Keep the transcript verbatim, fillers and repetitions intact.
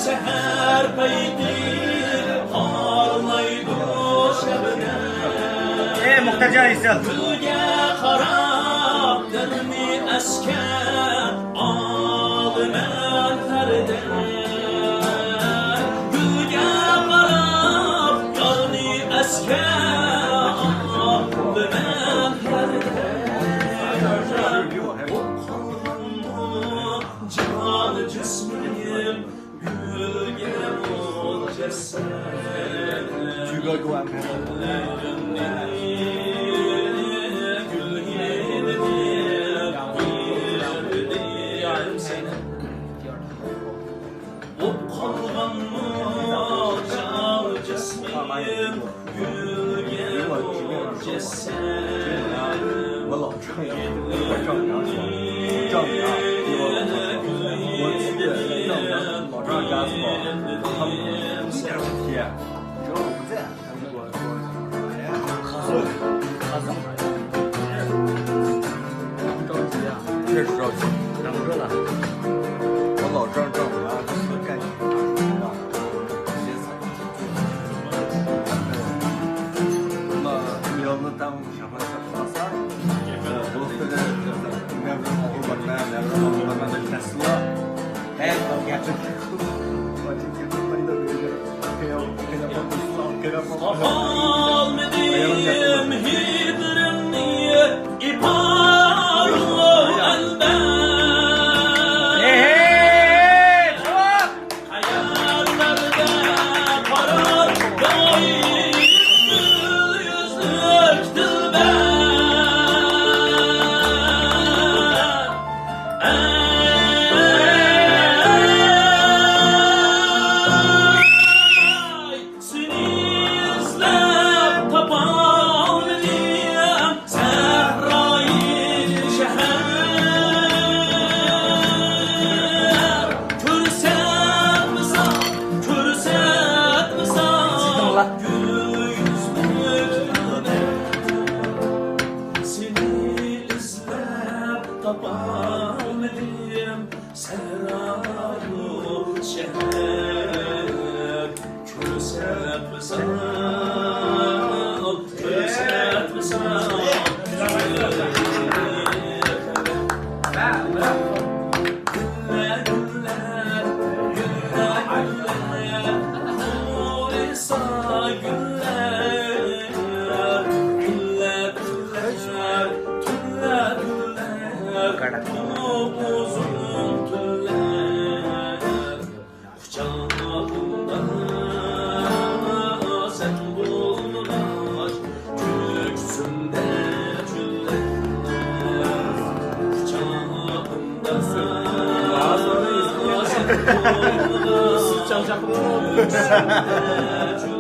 سەھەر پەيتى پارلايدۇ شەبنەم. ئەي مۇختەرجان ئېسىل. گۈلگە قاراپ دەردنى ئەسكەر ئالىمەن ھەردەم. گۈلگە قاراپ يارنى ئەسكەر ئالىمەن ھەردەم. جان جىسمىم گۈلگە مۇجەسسەم. Tu dois go à la mer. قالغانمۇ جان جىسمىم گۈلگە مۇجەسسەم. 我老丈人，我丈人，我丈人啊，比我老丈人，我去丈人，老丈人家去过，他们一点都不贴，只要我不在，他们给我给我啥呀？着急啊，确实着急。等着了。我老丈人丈母娘他们干啥？ ما يلا تعمل شغلة خاصة. بوستر، نعمل أول برنامج، نعمل أول برنامج كسلة. هاي، قالمىدىم ھىدىرىمنى ئىپارۇ ئەلبەم. سېنى ئىزدەپ تاپالمىدىم، سەھرايى شەھەر. كۆرسەتمىسەڭ، كۆرسەتمىسەڭ، گۈل يۈزلۈك سېنى ئىزدەپ تاپالمىدىم، سەھرايۇ شەھەر. كۆرسەتمىسەڭ، كۆرسەتمىسەڭ. گۈللەر، گۈللەر، گۈللەر، گۈللەر، خورىسا گۈللەر. گۈللەر، گۈللەر، گۈللەر، گۈللەر، ئۇزۇن تۈنلەر. قۇچاقلىرىمدا سەن بولمىغاچ، كۆكسۈمدە چۆللەر. قۇچاقلىرىمدا سەن بولمىغاچ، كۆكسۈمدە چۆللەر.